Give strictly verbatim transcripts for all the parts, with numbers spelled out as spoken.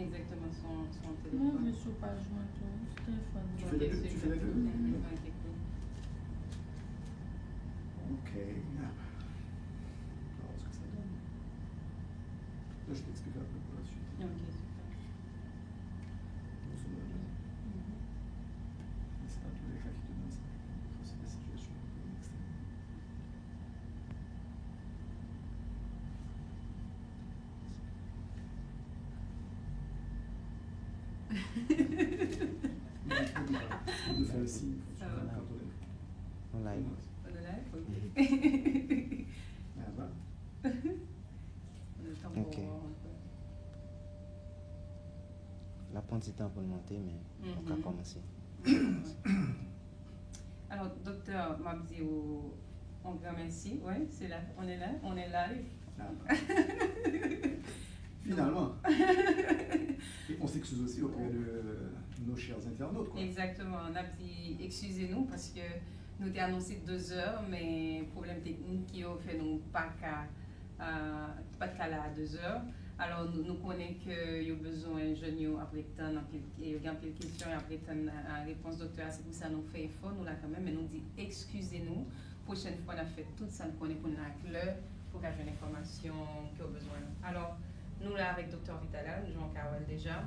Exactement, son, son téléphone. Mwen vle sou paj mwen tou, sou telefòn mwen. Tu fais les deux, tu fais les deux. Mhm, ok, cool. Ok. Alors, ce que ça donne. Là, je t'explique un peu pour la suite. Ok, super. Grosso modo. Mhm. Mais c'est pas tous les cas qui te donnent ça. Des fois, c'est des situations un peu extrêmes. On peut faire le signe quand on est. Nou live. On est live? Ok. Ah bah. Le temps pour Ok. Voir un peu. L ap pran ti tan pou l monte, men nou ka Mhm. kòmanse. Alors, docteur, m ap di w yon gran mèsi. Oui, c'est là. On est là. On est live. Ah bah. Finalement. Et on s'excuse aussi auprès de nos chers internautes, quoi. Exactement. N ap di eskize nou paske nou te anonse de zè, men pwoblèm teknik yo fè nou pa ka, euh, pa t ka la a de zè. Alò, nou, nou konnen ke yo bezwen jèn yo ap ret tann anpil, e yo gen anpil kesyon, y ap ret tann, euh, repons doktè a. Se pou sa nou fè efò, nou la kanmenm, men nou di eskize nou. Pwochèn fwa, n ap fè tout sa n konnen pou n la klè, pou w ka jwenn enfòmasyon ke w bezwen. Alò, nou la avèk doktè Vitalal, jan w ka wè l deja.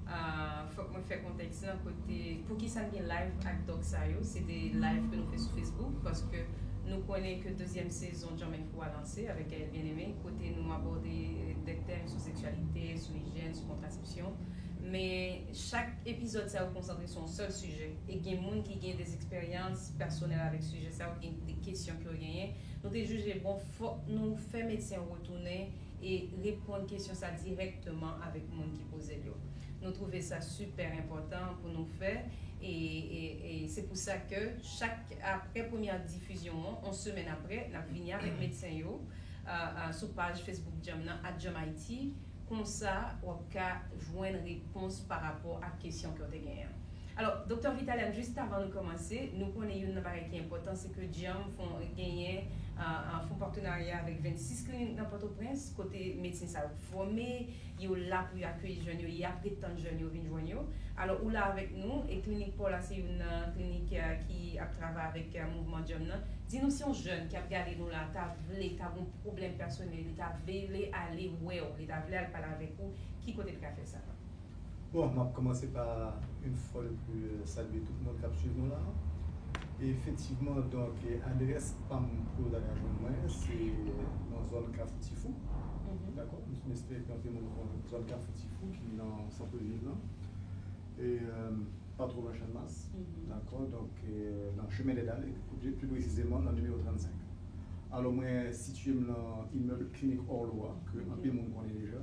Ah, fòk mwen fè kontèks lan kote, poukisa n gen live ak dòk sa yo, se de live ke nou fè sou Facebook, paske nou konnen ke dezyèm sezon Djanm Enfo a lanse avèk Gaëlle Bien-Aimé, kote nou abòde de tèm sou seksyalite, sou ijyèn, sou kontrasepsyon. Men chak epizòd sa yo konsantre sou yon sèl sijè. E gen moun ki gen de eksperyans pèsonèl avèk sijè sa yo, gen de kesyon ke yo genyen. Nou te jije, bon, fòk nou fè medsen yo retounen e reponn kesyon sa dirèkteman avèk moun ki poze l yo. Nou twouve sa sipè enpòtan pou nou fè. E, e, e se pou sa ke chak, apre premyè difizyon an, yon semèn apre, n ap vini avèk medsen yo, a, a, sou paj Facebook Djanm nan, at Djanm Ayiti. Konsa, w ap ka jwenn repons pa rapò ak kesyon ke w te genyen an. Alò, doktè Vitalal, jis avan nou kòmanse, nou konnen youn nan bagay ki enpòtan, se ke Djanm fon genyen, a, a, fon patenarya avèk vennsis klinik nan Pòtoprens, kote medsen sa yo fòme, yo la pou yo akeyi jèn yo, y ap ret tann jèn yo vin jwenn yo. Alò, ou la avèk nou, e klinik pa w la se youn nan klinik, eh, ki ap travay avèk, eh, mouvman Djanm nan. Di nou, si yon jèn ki ap gade nou la, ta vle, ta gon pwoblèm pèsonèl, li ta vle ale wè w, li ta vle al pale avèk ou, ki kote l ka fè sa? Bon, m ap kòmanse pa, yon fwa de plis, salye tout moun k ap swiv nou la. E efektivman, donk, adrès pa m pou yo ta ka jwenn mwen, se nan zòn Kafou Tifou. Mhm. Dakò? M espere ke anpil moun konnen zòn Kafou Tifou, ki nan sant vil lan. E, euh, pa twò lwen Channmas. Mhm. Dakò? Donk, euh, nan Chemin des Dalles, e pli, pli presizeman, nan nimewo trannsenk. Alò, mwen sitiye m nan imèb Klinik Orlo a, ke Ok. Anpil moun konnen deja.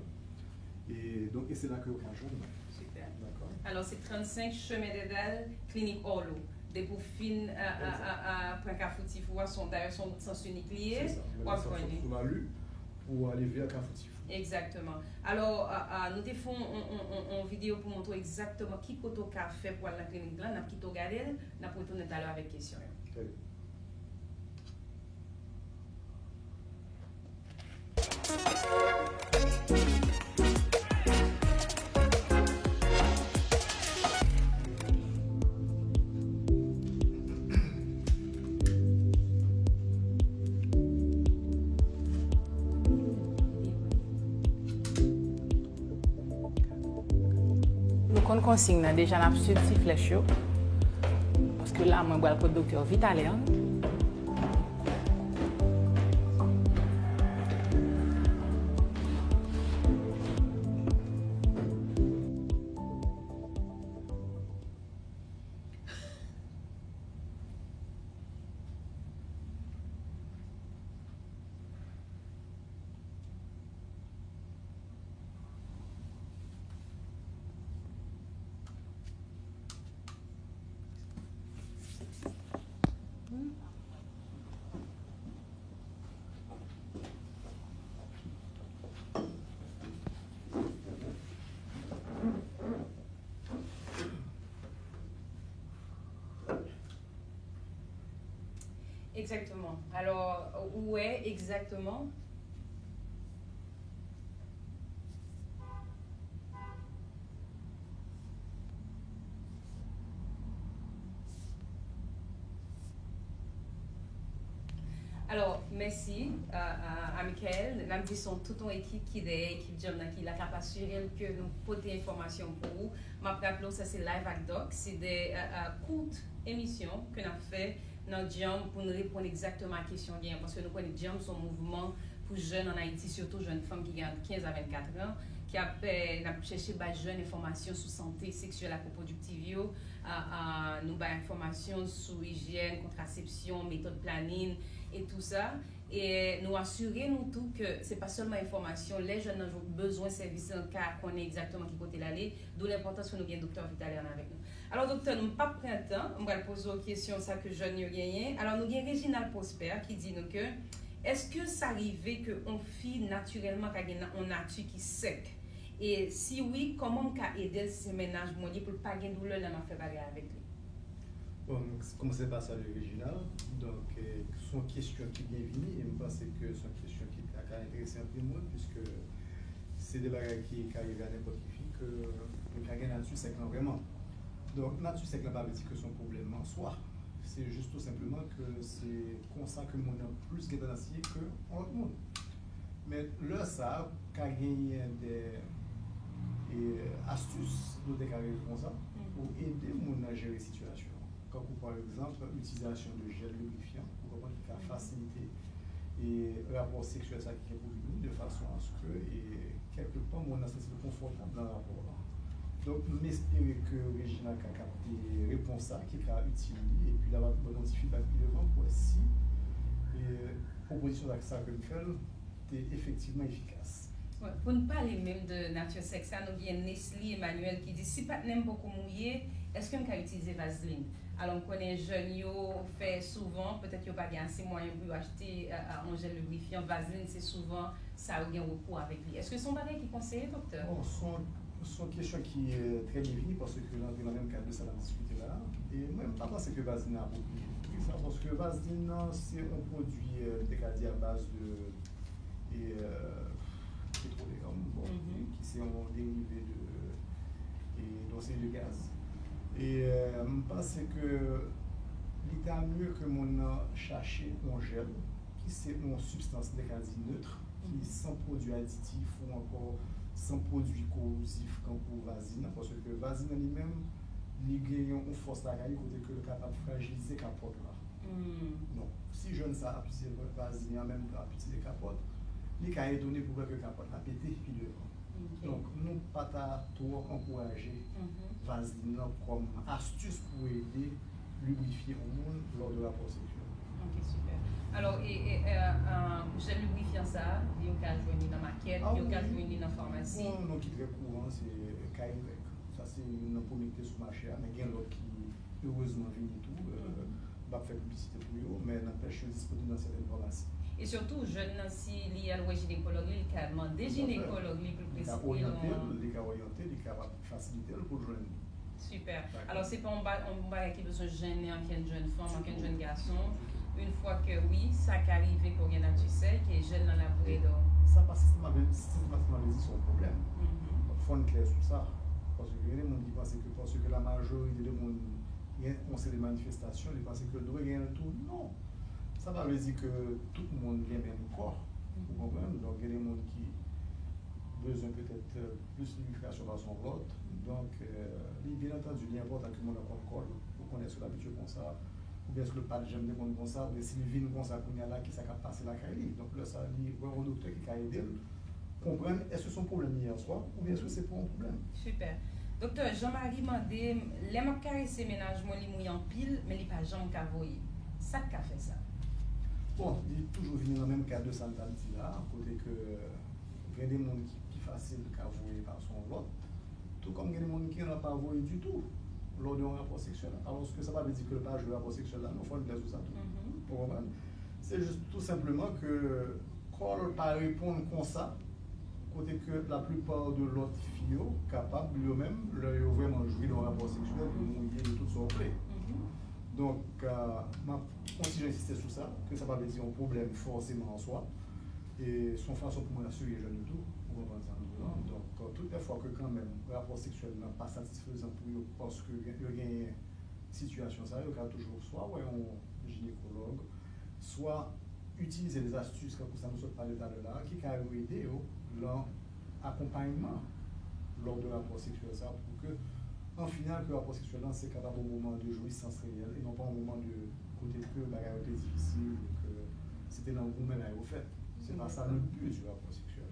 E donk, e se la ke yo ka jwenn mwen. Super. Dakò? Alò, se trannsenk Chemin des Dalles, Klinik Orlo. Depi w fin, a, a, a, a, pran Kafou Tifou a, se yon, dayè, se yon sans inik li ye, Se sa. w ap Sou, jwenn li. Sou Lali, pou ale vè Kafou Tifou. Egzakteman. Alò, a, a, nou te fè yon, yon, yon, yon, yon videyo pou montre w egzakteman ki kote w ka fè pou al nan klinik lan. N ap kite w gade l, n ap retounen talè avèk kesyon yo. Trè byen. Nou konn konsign nan deja, n ap swiv ti flèch yo. Paske la, mwen pral kot doktè Vitalè. Egzakteman. Alò, ou wè egzakteman. Alò, mèsi a Michael. N ap di se yon tout yon ekip ki dèyè ekip Djanm nan ki la k ap asire l ke nou pote enfòmasyon pou ou. M ap raple w, sa se Live ak Doc, se de kout emisyon ke n ap fè nan Djanm pou n reponn egzakteman a kesyon w genyen, paske nou konnen Djanm se yon mouvman pou jèn ann Ayiti, sitou jèn fanm ki gen ant kenz a vennkat an, ki ap, n ap chèche bay jèn enfòmasyon sou sante seksyèl ak repwodiktiv yo, a, a, nou bay enfòmasyon sou ijyèn, kontrasepsyon, metòd planin, e tou sa. E nou asire nou tou ke se pa sèlman enfòmasyon, lè jèn nan bezwen sèvis lan, l ka konnen egzakteman ki kote l ale, dou lenpòtans ke nou gen Doktè Vitalerne avèk nou. Alò, Doktè, nou p ap pran tan, m pral poze w kesyon sa ke jèn yo genyen. Alò, nou gen Reginald Prosper ki di nou ke, èske sa rive ke yon fi natirèlman ka gen yon nati ki sèk? E si wi, kòman m ka ede l si se mennaj mwen li pou l pa gen doulè lè m ap fè bagay avèk li? Bon, m kòmanse pa salye Reginald. Donk, se yon kesyon ki byenvini e m panse ke se yon kesyon ki ta ka enterese anpil moun, piske se de bagay ki ka rive a nenpòt ki fi, ke yo ka gen nati sèk lan vrèman. Donk, nati sèk lan pa vle di ke se yon pwoblèm an swa. Se jis tou senpleman ke se konsa ke moun nan plis gen tandans ye ke yon lòt moun. Men lè sa a, ka genyen de e, astis, nou te ka rele l konsa, pou ede moun nan jere sitiyasyon an. Kankou pa egzanp, itilizasyon de jèl librifyan, ou konprann, ki ka fasilite e rapò seksyèl sa ki gen pou vini, de fason aske e kèlke pa moun nan santi l konfòtab nan rapò a. Donk, m espere ke Reginald ka kapte repons sa ki ka itil li, epi l ap ban nou ti fidbak pi devan pou wè si e pwopozisyon sa ke m fè l te efektivman efikas. Wi, pou n pale menm de nati sèks la, nou gen Nesly Emmanuel ki di, si patnè m poko mouye, èske m ka itilize vazlin? Alò, m konnen jèn yo fè souvan, petèt yo pa gen ase mwayen pou yo achte yon jèl librifyan, vazlin se souvan sa yo gen rekou avèk li. Èske se yon bagay ki konseye, doktè? Bon, se yon, se yon kesyon ki trè byenvini, paske l antre nan menm kad de sa n ap diskite la a. E mwen, m pa panse ke vazlin apwopriye pou sa, paske vazlin nan, se yon pwodui, m te ka di, a baz de e, petwoleyòm, bon, ki se yon derive de, e, de yon seri de gaz. E, m panse ke li ta mye ke moun nan chache yon jèl ki se yon sibstans, m te ka di, nèt, ki san pwodui aditif ou ankò san pwodui korozif kankou vazlin nan, paske vazlin nan li menm, li gen yon fòs lakay li kote ke l kapab frajilize kapòt la. Donk, si jèn sa ap itilize vazlin an menm tan ap itilize kapòt, li ka etone pou wè ke kapòt la pete pi devan. Donk, nou pa ta twò ankouraje vazlin nan kòm astis pou ede librifye yon moun lò de rapò seksyèl. Ok, sipè. Alò, e, e, e, jèl librifyan sa a, yo ka jwenn li nan makèt, yo ka jwenn li nan famasi? Bon, yon non ki trè kouran, se K Y. Sa se youn nan premye ki te sou mache a, men gen lòt ki erezman vini tou. M p ap fè piblisite pou yo, men nanpèch yo disponib nan sètèn famasi. E sitou, jèn nan, si li al wè jinekològ li, li ka mande jinekològ li pou l preskrib yon. Li ka oryante l, li ka fasilite l pou l jwenn li. Sipè. Alò, se pa yon ba- yon bagay ki bezwen jennen ankenn jèn fanm, ankenn jèn gason. Yon fwa ke wi, sa ka rive ke w gen nati sèk, e jèn nan la pou ede w. Sa pa sistematikman vle di se yon pwoblèm. Fò n klè sou sa. Paske gen de moun ki panse ke paske la majorite de moun gen yon seri de manifestasyon, li panse ke l dwe genyen l tou. Non. Sa pa vle di ke tout moun gen menm kò. Ou konprann? Donk, gen de moun ki bezwen petèt plis librifyasyon pase yon lòt. Donk, li, byen antandi, li enpòtan ke moun nan konn kò l, pou konnen èske l abitye konsa, oubyen èske l pa t janm te konn konsa, oubyen si l vin konsa kounye a la, kisa k ap pase lakay li. Donk, lè sa, li wè yon doktè ki ka ede l konprann èske se yon pwoblèm li ye an swa, oubyen èske se pa yon pwoblèm. Sipè. Doktè, Jean Marie mande m, lè m ap karese mennaj mwen, li mouye anpil, men li pa janm ka voye. Sa k ka fè sa? Bon, li toujou vini nan menm kad de sa m t ap di la, kote ke gen de moun ki pi fasil ka voye pase yon lòt, tou kòm gen de moun ki pa voye ditou lò de yon rapò seksyèl. Alòske sa pa vle di ke l pa jwe rapò seksyèl la, non, fò n klè sou sa tou. Ou konprann? Se jis tou senpleman ke kò l pa reponn konsa, kote ke laplipa de lòt fi yo kapab, yo menm, lè yo vrèman jwi de yon rapò seksyèl, yo mouye, yo tout sa w vle. Donk, m ap kontinye ensiste sou sa, ke sa pa vle di yon pwoblèm fòseman an swa. E se yon fason pou mwen asire jèn yo tou, ou konprann sa m di w lan. Donk, tout lè fwa ke kanmenm rapò seksyèl lan pa satisfezan pou yo, paske yo genyen sitiyasyon sa, yo ka toujou swa wè yon jinekològ, swa itilize lèzastis, kankou sa nou sot pale talè la, ki ka ede yo lan akonpayman lò de rapò seksyèl sa, pou ke, an final, ke rapò seksyèl lan se kapab yon moman de jwisans reyèl, e non pa yon moman de kote ke bagay yo te difisil, ke se te nan goumen la yo fèt. Se pa sa le but du rapò seksyèl.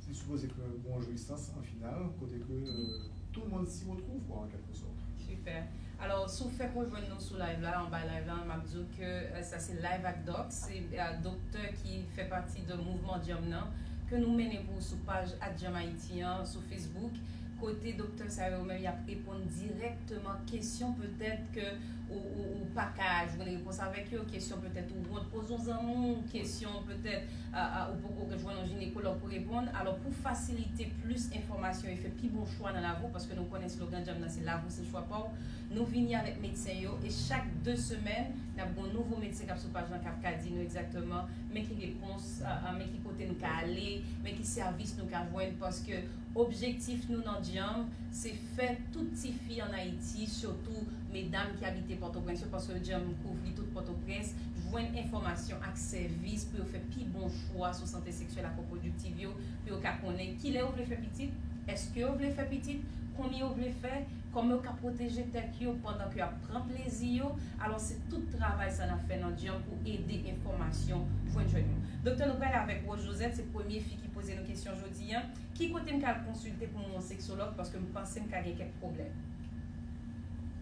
Se sipoze ke gon jwisans an final, kote ke, euh, tout le monde s'y retrouve, quoi, en quelque sorte. Super. Alò, si w fèk rejwenn nou sou live la, anba live la, m ap di w ke, euh, sa se Live ak Doc, se, euh, doktè ki fè pati de mouvman Dyanm nan, ke nou mennen pou w sou paj at Dyanm Ayiti an, sou Facebook, kote doktè sa yo menm y ap reponn dirèkteman kesyon petèt ke ou, ou, ou pa ka jwenn repons avèk yo, kesyon petèt ou wont poze yon zanmi w, kesyon petèt, a, a, ou poko jwenn yon jinekològ pou reponn. Alò, pou fasilite plis enfòmasyon e fè pi bon chwa nan lavi w, paske nou konnen slogan Dyanm nan se lavi w se chwa pa w, nou vini avèk medsen yo, e chak de semèn, n ap gen yon nouvo medsen k ap sou paj lan k ap ka di nou egzakteman men ki repons, a, a, men ki kote n ka ale, men ki sèvis nou ka jwenn, paske objektif nou nan Dyanm, se fè tout tifi ann Ayiti, sitou medam ki abite Pòtoprens yo, paske Dyanm kouvri tout Pòtoprens, jwenn enfòmasyon ak sèvis pou yo fè pi bon chwa sou sante seksyèl ak repwodiktiv yo, pou yo ka konnen kilè yo vle fè pitit, èske yo vle fè pitit, konbyen yo vle fè, kòman yo ka pwoteje tèt yo pandan ke y ap pran plezi yo. Alò, se tout travay sa n ap fè nan Dyanm pou ede enfòmasyon jwenn jèn yo. Doktè, nou prale avèk Rose Josette, se premye fi ki poze nou kesyon jodi a. Ki kote m ka al konsilte pou m wè yon seksològ, paske m panse m ka gen kèk pwoblèm?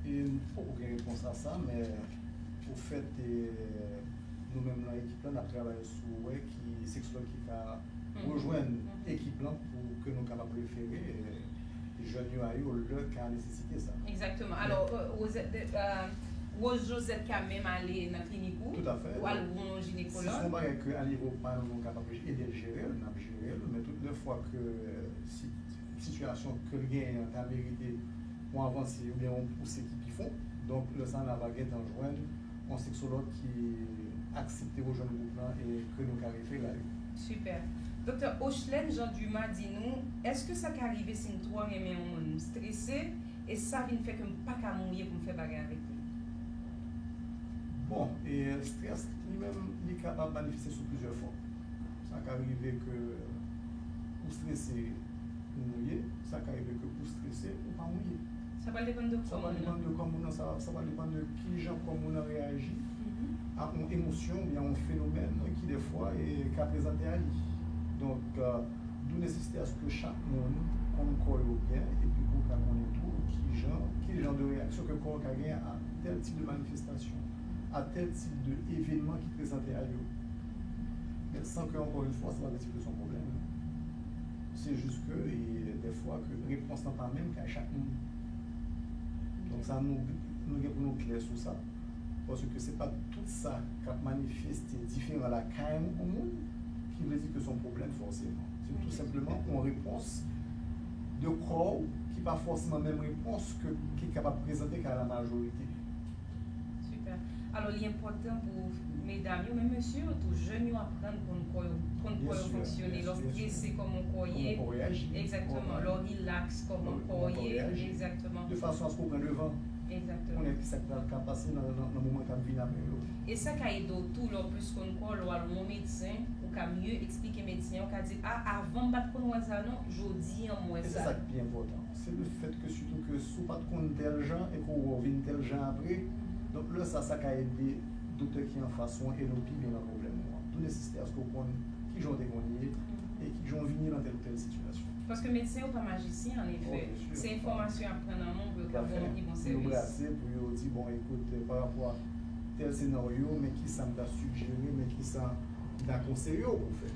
E m poko gen repons a sa, men ofèt, e, nou menm nan ekip lan, n ap travay sou wè ki seksològ ki ka rejwenn ekip lan pou ke nou kapab refere, e, jèn yo a yo lè ka nesesite sa. Egzakteman. Alò, euh, Rosette, euh, Rose Josette ka menm ale nan klinik ou, Tout à fait. Ou al wè yon jinekològ. Si se yon bagay ke a nivo pa nou, nou kapab ede l jere l, n ap jere l, men tout lè fwa ke, euh, si, sitiyasyon ke l genyen an ta merite yon avanse oubyen yon pouse ki pi fon, donk lè sa a n a va gentan jwenn yon seksològ ki aksepte rejwenn gwoup lan e ke nou ka refere a yo. Super. Doktè Ochlène Jean Dumas di nou, èske sa ka rive si m twò renmen yon moun, m strese, e sa vin fè ke m pa ka mouye pou m fè bagay avèk li? Bon, e strès li menm, li kapab manifeste sou plizyè fòm. Sa ka rive ke ou strese, ou mouye, sa ka rive ke ou strese, ou pa mouye. Sa pral depann de kò moun nan. Sa pral depann de kò moun nan, sa, sa pral depann de kijan kò moun nan reyaji a yon emosyon oubyen a yon fenomèn ki dèfwa e ka prezante a li. Donk, euh, d'où nécessité à ce que chak moun konn kò yo byen epi pou ka konnen tou kijan, ki jan de reyaksyon ke kò a ka gen a tèl tip de manifestasyon, a tèl tip de evènman ki prezante a yo. Men san ke, ankò yon fwa, sa pa vle di ke se yon pwoblèm. Se jis ke, e, dèfwa ke repons lan pa menm kay chak moun. Donk sa, nou, nou gen pou nou klè sou sa. Paske se pa tout sa k ap manifeste diferan lakay yon moun ki vle di ke se yon pwoblèm fòseman. Se tou senpleman yon repons de kò w ki pa fòseman menm repons ke, ki kapab prezante kay la majorite. Super. Alò, li enpòtan pou medam yo, men mesye yo tou, jèn yo aprann konn kò yo, konn kò yo fonksyone. Lè w strese, kòman kò w ye. Kòman kò w reyaji. Egzakteman. Lè w rilaks, kòman kò w ye. Egzakteman. De fason a se ke w pran devan. Egzakteman. Konnen ki sa k pral ka pase nan, nan, nan moman k ap vini apre yo. E sa ka ede w tou, lè w plis konn kò w, lè w al wè yon medsen, ou ka mye eksplike medsen an, ou ka di, a, avan m pa t konn wè sa non, jodi a m wè sa. E se sa k pi enpòtan. Se le fèt ke sitou ke si w pa t konn tèl jan e ke w wè w vin tèl jan apre, donk lè sa, sa ka ede doktè ki anfas ou an ede w pi byen nan pwoblèm ou an. D'où nécessité à ce que w konn kijan w te konn ye e kijan w vin ye nan tèl ou tèl sitiyasyon. Paske medsen yo pa majisyen, an efè. Se enfòmasyon y ap pran nan men w pou yo ka ba w pi bon sèvis. Pou yo brase, pou yo di, bon, ekout, pa rapò a tèl senaryo, men kisa m ta sijere, men kisa m ta konseye w pou w fè.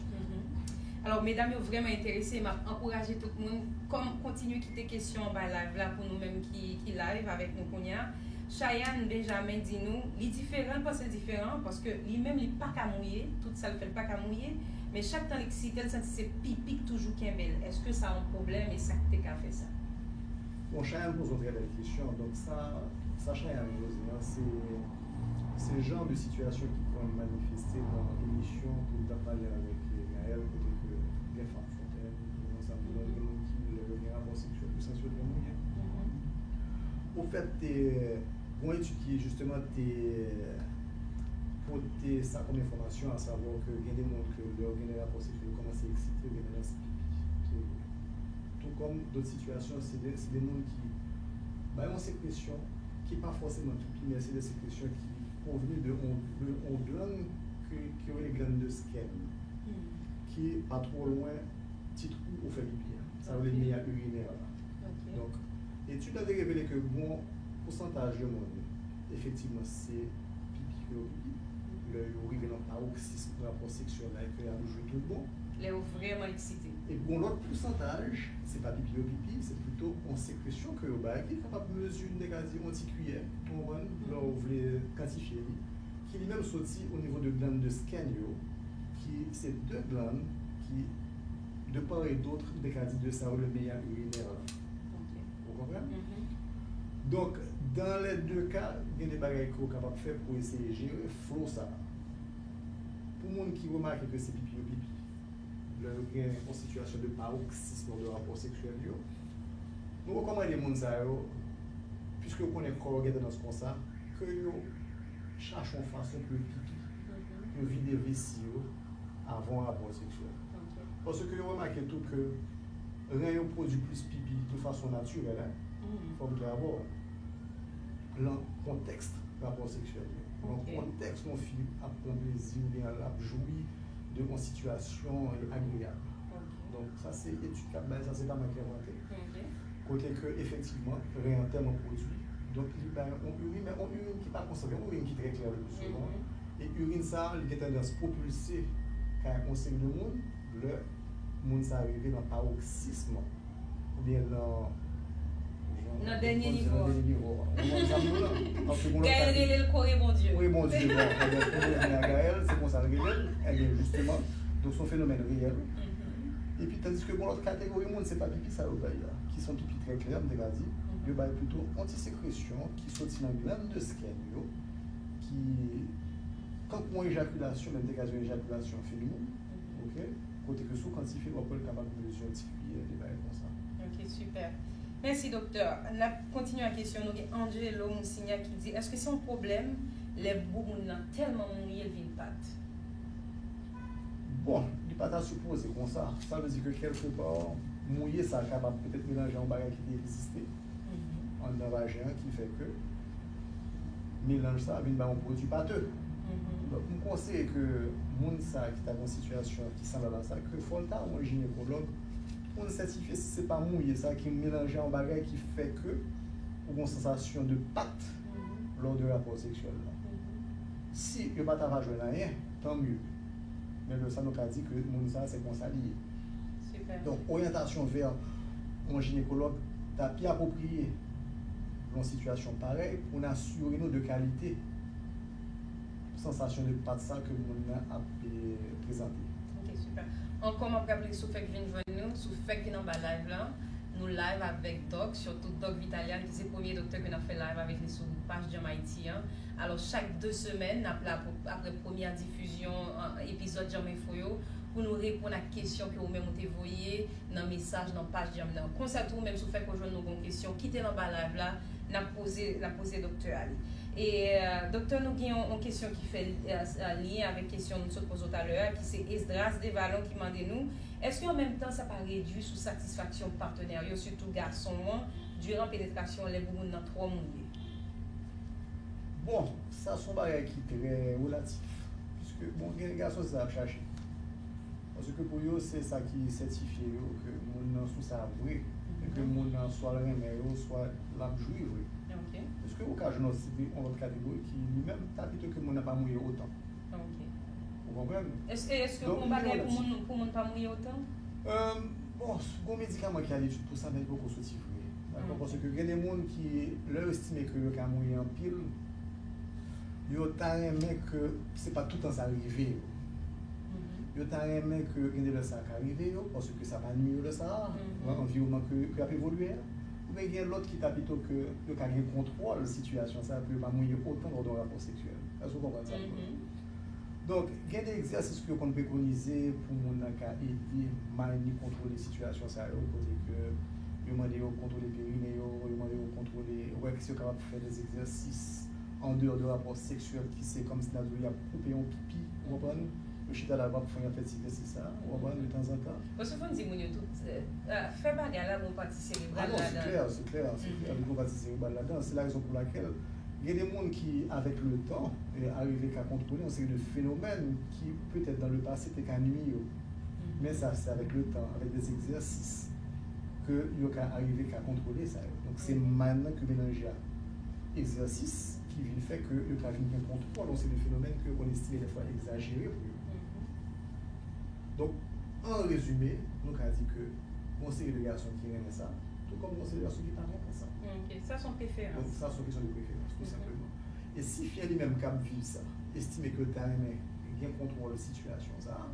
Alò, medam yo vrèman enterese, m ap ankouraje tout moun, kòm, kontinye kite kesyon anba live la pou nou menm ki, ki live avèk nou kounye a. Chayane Benjamin di nou, li diferan, li panse l diferan, paske li menm li pa ka mouye, tout sa l fè l pa ka mouye, men chak tan li eksite, l santi se pipi k toujou kenbe l. Èske sa yon pwoblèm e sa k te ka fè sa? Bon, Chayane poze yon trè bèl kesyon. Donk, sa, sa Chayane poze an, se, se jan de sitiyasyon ki konn manifeste nan emisyon ke m t ap pale avèk, eh, Gaël, kote ke gen fanm Fontaine, nou ansanm, nou gen moun ki lè yo gen rapò seksyèl, yo santi yo trè mouye. Ofèt, te, gon etid ki, jisteman, te, pote sa kòm enfòmasyon, asavwa ke gen de moun ke lè yo gen de rapò seksyèl, yo kòmanse eksite, yo gen tandans pipi. Se vre. Tou kòm dòt sitiyasyon, se de, se de moun ki bay yon sekresyon ki pa fòseman pipi, men se de sekresyon ki pwovni de yon, de yon glann ke, ki yo rele glann de Skèn, ki pa twò lwen ti twou ou fè pipi a. Sa yo rele meya irinè la. Donk, etid la te revele ke bon pousantaj de moun, efektivman, se pipi ke yo pipi. Lè yo rive nan paroksism rapò seksyèl la, ke y ap jwi tout bon. Lè yo vrèman eksite. Epi gon lòt pousantaj, se pa pipi yo pipi, se pito yon sekresyon ke yo bay, ki kapab mezi, n te ka di, yon ti kiyè, ou konprann, lè w vle kantifye li, ki li menm soti o nivo de glann de Skèn yo, ki se de glann ki, de part et d'autre, n te ka di de sa yo le meya irinè la. Ou konprann? Donk, dans les deux cas, gen de bagay ke w kapab fè pou eseye jere flo sa a. Pou moun ki remake ke se pipi yo pipi, lè yo gen yon sitiyasyon de paroksism lò de rapò seksyèl yo, nou rekòmande moun sa yo, piske yo konnen kò yo gen tandans konsa, ke yo chache yon fason pou yo pipi, pou yo vide vesi yo avan rapò seksyèl. Paske yo remake tou ke ren yo pwodui plis pipi de fason natirèl, en. Fò m klè avè w. Lan kontèks rapò seksyèl yo. Lan kontèks yon fi ap pran plezi oubyen l ap jwi de yon sitiyasyon, eh, agreyab. Donk, sa se etid k ap bay sa, se pa mwen ki envante. Kote ke, efektivman, ren an tèlman pwodui. Donk, li bay yon irin, men yon irin ki pa konsantre, yon irin ki trè klè le pli souvan. E irin sa, li gen tandans pwopilse kay yon seri de moun, lè moun sa rive nan paroksism, oubyen nan, nan dènye nivo a. Nan dènye nivo a. Ou konprann sa m di w la? Paske gon lòt Gaël ka di, rele l kore Bondye. Kore Bondye, bon, ebyen, pou nou revin a Gaël, se konsa l rele l. Ebyen, jisteman, donk, se yon fenomèn reyèl. Epi, tandiske gon lòt kategori moun, se pa pipi sa yo bay la, ki se yon pipi trè klè, m te ka di, yo bay pito yon ti sekresyon ki soti nan glann de Skèn yo, ki tankou yon ejakilasyon, men m te ka di yon ejakilasyon feminen, oke? Kote ke si w kantifye l, w ap wè l kapab mezi yon ti kiyè, de bagay konsa. Ok, sipè. Mèsi, doktè. N ap kontinye ak kesyon. Nou gen Angelo Mousignac ki di, èske se yon pwoblèm lè bouboun nan tèlman mouye l vin pat? Bon, li pa ta sipoze konsa. Sa vle di ke kèlkepa, mouye sa kapab petèt melanje a yon bagay ki te egziste anndan vajen an ki fè ke melanj sa vin bay yon pwodui pate. Donk, m konseye ke moun sa ki ta gen yon sitiyasyon ki sanblab a sa, ke fò l ta wè yon jinekològ pou n sètifye si se pa mouye sa ki melanje a yon bagay ki fè ke ou gen yon sansasyon de pat lò de rapò seksyèl la. Si yo pa ta va jwenn anyen, tan mye. Men lè sa, nou ka di ke moun sa, se konsa li ye. Sipè. Donk, oryantasyon vè yon jinekològ ta pi apwopriye nan yon sitiyasyon parèy pou n asire nou de kalite sansasyon de pat sa ke moun nan ap, eh, prezante. Ok, sipè. Ankò, m ap raple, si w fèk vin jwenn nou, si w fèk vin anba live la, nou live avèk Doc, sitou Doc Vitalian, ki se premye doktè ke n ap fè live avèk li sou paj Jam Haïti an. Alò, chak de semèn, n ap la pou, apre premyè difizyon, an, epizòd Jam Info yo, pou nou reponn ak kesyon ke ou menm ou te voye nan mesaj nan paj Jam nan. Konsa tou, ou menm, si w fèk jwenn nou gon kesyon, kite l anba live la, n ap poze, n ap poze doktè a li. E, euh, doktè, nou gen yon, yon kesyon ki fè, euh, lyen avèk kesyon nou sot poze w talè a, ki se Esdras Devalon ki mande nou, èske an menm tan sa pa redui sou satisfaksyon patnè yo, sitou gason an, diran penetrasyon lè bouboun nan twò mouye? Bon, sa se yon bagay ki trè relatif. Piske, bon, gen gason se sa y ap chache. Paske pou yo, se sa ki sètifye yo ke moun nan sou sa vre, e ke moun nan swa l renmen yo, swa l ap jwi vre. Ok. Èske ou ka jwenn yon, yon lòt kategori ki, li menm, ta pito ke moun nan pa mouye otan? Ok. Ou konprann? Èske, èske yon bagay pou moun, pou moun pa mouye otan? Euh, bon, gon medikaman ki a letid pou sa, men li poko soti vre. Dakò? Ok. Paske gen de moun ki, lè yo estime ke yo ka mouye anpil, yo ta renmen ke se pa toutan sa rive yo. Yo ta renmen ke gen de lè sa ka rive yo, paske sa pa nwi yo lè sa a, nan anviwònman ke, ke y ap evolye a. Oubyen gen lòt ki ta pito ke yo ka gen kontwòl sitiyasyon sa a pou yo pa mouye otan lò de yon rapò seksyèl. Èske w konprann sa m di w la? Donk, gen de egzèsis ke yo konn prekonize pou moun nan ka ede mani kontwole sitiyasyon sa yo, kote ke yo mande yo kontwole perine yo, yo mande yo kontwole, wè si yo kapab fè de egzèsis an deyò de rapò seksyèl ki se kòmsi n ap di w y ap koupe yon pipi, ou konprann? Yo chita la, yo p ap fè, y ap fè ti egzèsis sa, ou konprann, de tanzantan. Paske fò n di moun yo tout, eh, eh, fè bagay la, gon pati serebral ladan. Ah non, se klè, se klè, se klè, li gon pati serebral ladan. Se la rezon pou lakèl gen de moun ki, avèk le tan, eh, arive ka kontwole yon seri de fenomèn ki, petèt, dans le passé, te ka nui yo. Men sa, se avèk le tan, avèk de egzèsis ke yo ka arive ka kontwole sa yo. Donk, se mann nan ke melanje a egzèsis ki vin fè ke yo ka vin gen kontwòl yon seri de fenomèn ke yo konn estime dèfwa egzajere pou yo. Donk, an rezime, nou ka di ke gon seri de gason ki renmen sa, tou kòm gon seri de gason ki pa renmen sa. Sa se yon preferans. Donk, sa se yon kesyon de preferans, tou senpleman. E si fi an li menm k ap viv sa, estime ke l ta renmen gen kontwòl sitiyasyon sa a,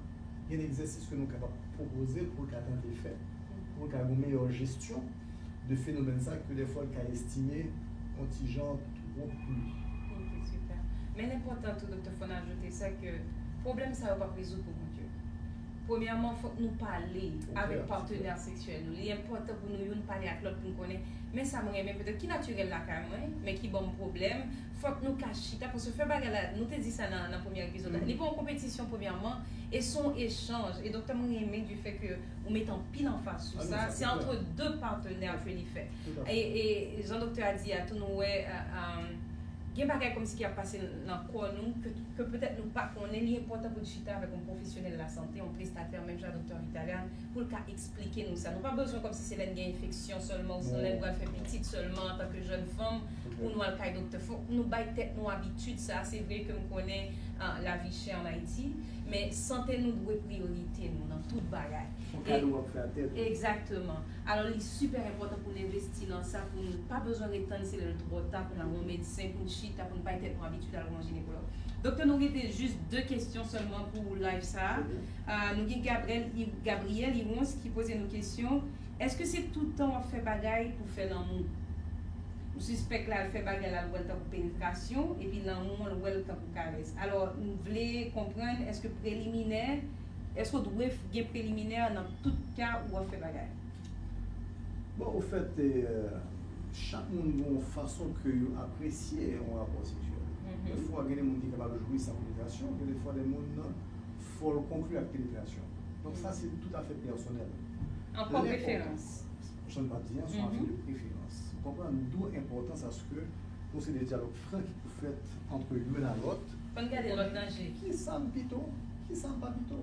gen egzèsis ke nou kapab pwopoze l pou l ka tante fè, pou l ka gen yon meyè jesyon de fenomèn sa ke dèfwa l ka estime yon ti jan twòp pou li. Ok, sipè. Men l enpòtan tou, doktè, fò n ajoute sa ke pwoblèm sa yo p ap rezoud pou kont yo. Premyèman, fòk nou pale avèk patnè seksyèl nou. Li enpòtan pou nou youn pale ak lòt pou n konnen, men sa m renmen, petèt ki natirèl lakay mwen, men ki ban m pwoblèm, fòk nou ka chita, paske fè bagay la, nou te di sa nan, nan premyè epizòd la, li pa yon konpetisyon premyèman, e se yon echanj. E doktè, mwen renmen du fait que ou mete anpil anfaz sou sa, se entre de partenaires que li fèt. E, e jan doktè a di a tou, nou wè, gen bagay kòmsi ki ap pase nan kò nou, ke, ke petèt nou pa konnen, li enpòtan pou n chita avèk yon pwofesyonèl lasante, yon prestatè, menm jan doktè Vitalian, pou l ka eksplike nou sa. Nou pa bezwen kòmsi se lè n gen enfeksyon sèlman, ou se lè n pral fè pitit sèlman antanke jèn fanm, pou nou al kay doktè. Fòk nou bay tèt nou abitid sa. Se vre ke m konnen lavi chè ann Ayiti, men sante nou dwe priyorite nou nan tout bagay. Se yon kado w ap fè a tèt ou. Egzakteman. Alò, li sipè enpòtan pou n envesti nan sa, pou n pa bezwen ret tann se lè l twò ta pou n al wè yon medsen, pou n chita, pou n bay tèt nou abitid al wè yon jinekològ. Doktè, nou rete jis de kesyon sèlman pou live sa a. Nou gen Gabriel, Gabriel Irons ki poze nou kesyon, èske se tout tan w ap fè bagay pou fè lanmou? M sispèk la, l fè bagay la, l wè l tankou penetrasyon, epi lanmou an, l wè l tankou karès. Alò, m vle konprann, èske preliminè, èske w dwe gen preliminè nan tout ka ou ap fè bagay? Bon, ofèt, chak moun gen yon fason ke yo apresye yon rapò seksyèl. Dèfwa, gen de moun ki kapab jwi san penetrasyon, gen dèfwa de moun, fò l konkli ak penetrasyon. Donk, sa se toutafè pèsonèl. Ankò preferans. Jan m t ap di a, se yon afè de preferans. Ou konprann? D'où enpòtans aske yon seri de dyalòg fran ki pou fèt ant youn a lòt. Fò n gade lòt nan je. Kisa m pito? Kisa m pa pito?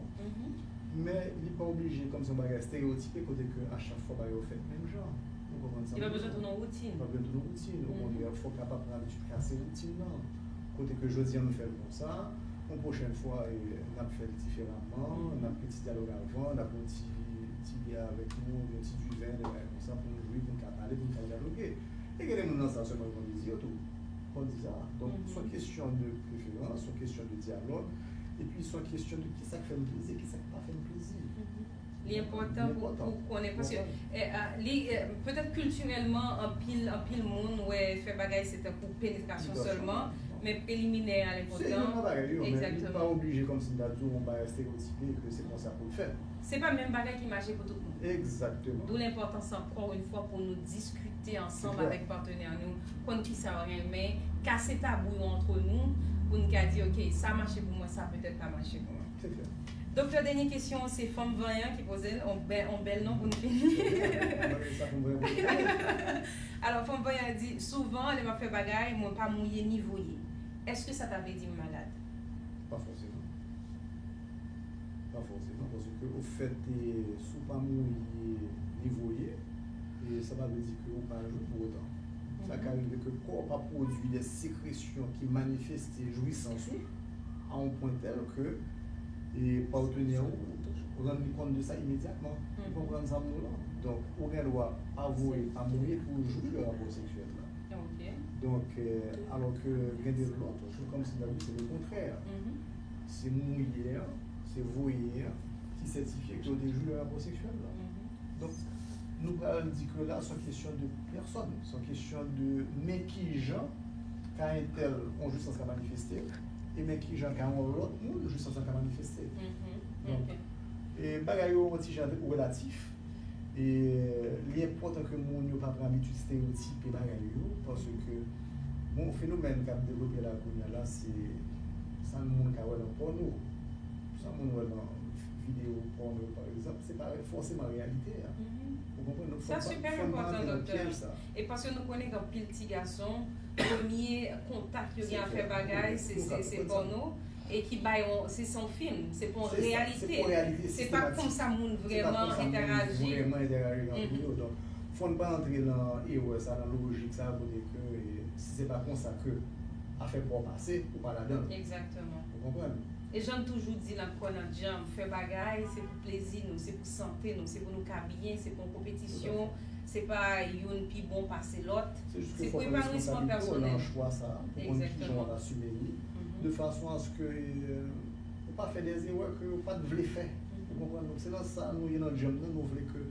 Men li pa oblije kòmsi yon bagay estereyotipe kote ke a chak fwa bagay yo fèt menm jan. Ou konprann sa m di w? Li pa bezwen tounen yon woutin. Li pa bezwen tounen yon woutin. Okontrè, fò w kapab pran abitid kase woutin nan. Kote ke jodi a nou fè l konsa, yon pwochèn fwa n ap fè l diferaman, n ap gen ti dyalòg avan, n ap gen yon ti, ti biyè avèk nou, yon ti diven, de bagay konsa pou nou jwi, pou n ka pale, pou n ka dyaloge. E gen de moun nan sa sèlman yo konn dezi yo tou. Konn di sa. Donk, se yon kesyon de preferans, se yon kesyon de dyalòg, epi se yon kesyon de kisa k fè m plezi, kisa k pa fè m plezi. Li enpòtan pou, pou konnen, paske li, petèt kiltirèlman, anpil, anpil moun wè fè bagay se tankou penetrasyon sèlman, men preliminè a l enpòtan. Se youn nan bagay yo, men li pa oblije kòmsi m ta di w yon bagay estereyotipe ke se konsa pou l fèt. Se pa menm bagay ki mache pou tout moun. Egzakteman. D'où l'importance, encore une fois, pou nou diskite ansanm avèk patnè nou, konn kisa yo renmen, kase tabou yo antre nou, pou n ka di, ok, sa mache pou mwen, sa petèt pa mache pou mwen. Se klè. Doktè, dènye kesyon an, se Fanm Vanyan ki poze l, on bèl, on bèl non pou n fini. Alò, Fanm Vanyan di, souvan, lè m ap fè bagay, mwen pa mouye ni voye. Èske sa ta vle di m malad? Pa fòseman. Pa fòseman, paske ofèt, si w pa mouye ni voye, sa pa vle di ke ou pa jwi pou otan. Sa ka rive ke kò w pa pwodui de sekresyon ki manifeste jwisans ou a yon pwen tèl ke patnè w rann li kont de sa imedyatman. Ou konprann sa m di w la? Donk, ou gen dwa pa voye, pa mouye pou w jwi de rapò seksyèl la. Donk, alò ke gen de lòt, se kòmsi ta di se lekontrè. Se mouye an, se voye an ki sètifye ke w te jwi de rapò seksyèl la. Donk, nou pral di ke la, se yon kesyon de pèsòn, se yon kesyon de men kijan ka entèl yon jwisans ka manifeste, e men kijan ka yon lòt moun jwisans lan ka manifeste. Donk, e bagay yo yon ti jan relatif, e li enpòtan ke moun yo pa pran abitid estereyotipe bagay yo, paske Bon, fenomèn k ap devlope la kounye a la, se sa moun ka wè nan pòno. Sa moun wè nan videyo pòno, pa egzanp, se pa fòseman reyalite a. Ou konprann? Donk, fò n pa, fò n pa antre nan pyèj sa. E paske nou konnen gen anpil ti gason, premye kontak yo gen a fè bagay, se, se, se pòno. E ki bay yon, se, se yon fim, se pa yon reyalite. Se pa konsa moun vrèman entèraji. Vrèman entèraji antre yo. Donk, fò n pa antre nan erè sa, nan lojik sa, kote ke, e, si se pa konsa ke afè pa w pase, ou pa ladan l. Egzakteman. Ou konprann? E jan n toujou di, n ap kwè nan djanm, fè bagay, se pou plezi nou, se pou sante nou, se pou nou ka byen, se pa yon konpetisyon, se pa youn pi bon pase lòt, se pou epanouisman pèsonèl. Se jis ke fò w pran responsablite w nan chwa sa, pou konn kijan w ap asime li, de fason a se ke, e, ou pa fè dè erè ke ou pa t vle fè. Ou konprann? Donk, se nan sa nou ye nan djanm nan, nou vle ke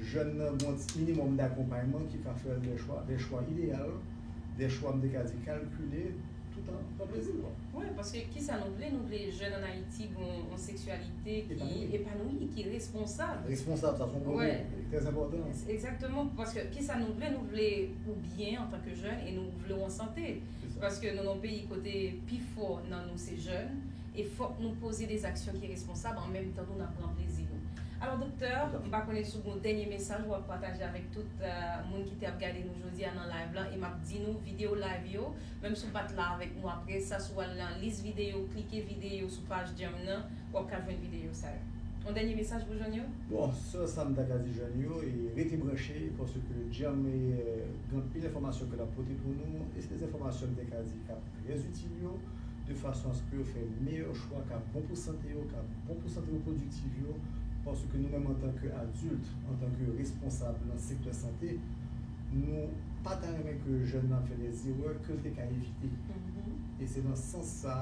jèn nan gen yon ti minimòm dakonpayman ki ka fè de chwa, de chwa ideyal, de chwa, m te ka di, kalkile, tout an pran plezi l, kwa. Wi, paske kisa nou vle? Nou vle jèn ann Ayiti gen yon seksyalite ki epanouyi, ki responsab. Responsab, sa se yon bon mo. Li trè enpòtan. Egzakteman, paske kisa nou vle? Nou vle ou byen antanke jèn e nou vle w an sante. Paske nou nan yon peyi kote pifò nan nou se jèn. E fòk nou poze de aksyon ki responsab, an menm tan tou n ap pran plezi nou. Alò, doktè, m pa konnen si w gen yon dènye mesaj w ap pataje avèk tout, e, moun ki te ap gade nou jodi a nan live la, e m ap di nou, videyo live yo, menm si w pa t la avèk nou apre sa, si w al nan lis videyo, klike videyo sou paj Djanm nan, w ap ka jwenn videyo sa yo. Yon dènye mesaj pou jèn yo? Bon, sèl sa m ta ka di jèn yo, e rete branche, paske Djanm, e, gen anpil enfòmasyon ke l ap pote pou nou, e se de enfòmasyon m te ka di k ap trè itil yo, de fason a se ke yo fè meyè chwa k ap bon pou sante yo, k ap bon pou sante repwodiktiv yo, paske nou menm antanke adilt, antanke responsab nan sektè sante, nou pa ta renmen ke jèn nan fè de erè ke l te ka evite. E se nan sans sa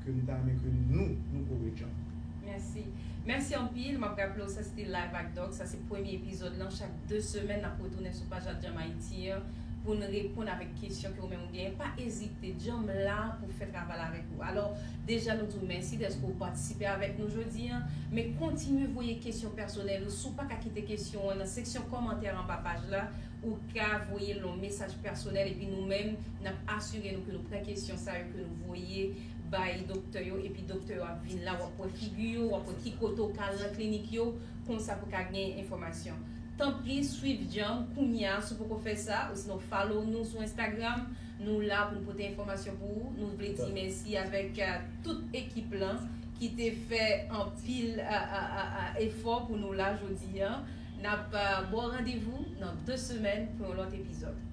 ke nou ta renmen ke nou, nou kore Djanm. Mèsi. Mèsi anpil. M ap raple w, sa se te Live ak Doc. Sa se premye epizòd lan. Chak de semèn, n ap retounen sou paj Djanm Ayiti an pou n reponn avèk kesyon ke ou menm ou genyen. Pa ezite, Djanm la pou fè travay la avèk ou. Alò, deja nou di w mèsi dèske w patisipe avèk nou jodi an. Men kontinye voye kesyon pèsonèl ou. Si w pa ka kite kesyon an nan seksyon kòmantè anba paj la, ou ka voye l yon mesaj pèsonèl, epi nou menm, n ap asire nou ke nou pran kesyon sa yo ke nou voye bay doktè yo, epi doktè yo ap vin la, w ap wè figi yo, w ap wè ki kote w ka al nan klinik yo, konsa pou ka gen enfòmasyon. Tanpri, swiv Djanm kounye a si w poko fè sa, osinon follow nou sou Instagram. Nou la pou n pote enfòmasyon pou ou. Nou vle di mèsi avèk, e, tout ekip lan ki te fè anpil, e, e, e, e, efò pou nou la jodi an. N ap, e, ba w randevou nan de semèn pou yon lòt epizòd.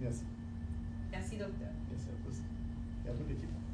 Mèsi. Mèsi, doktè. Mèsi a tous. E a tout ekip.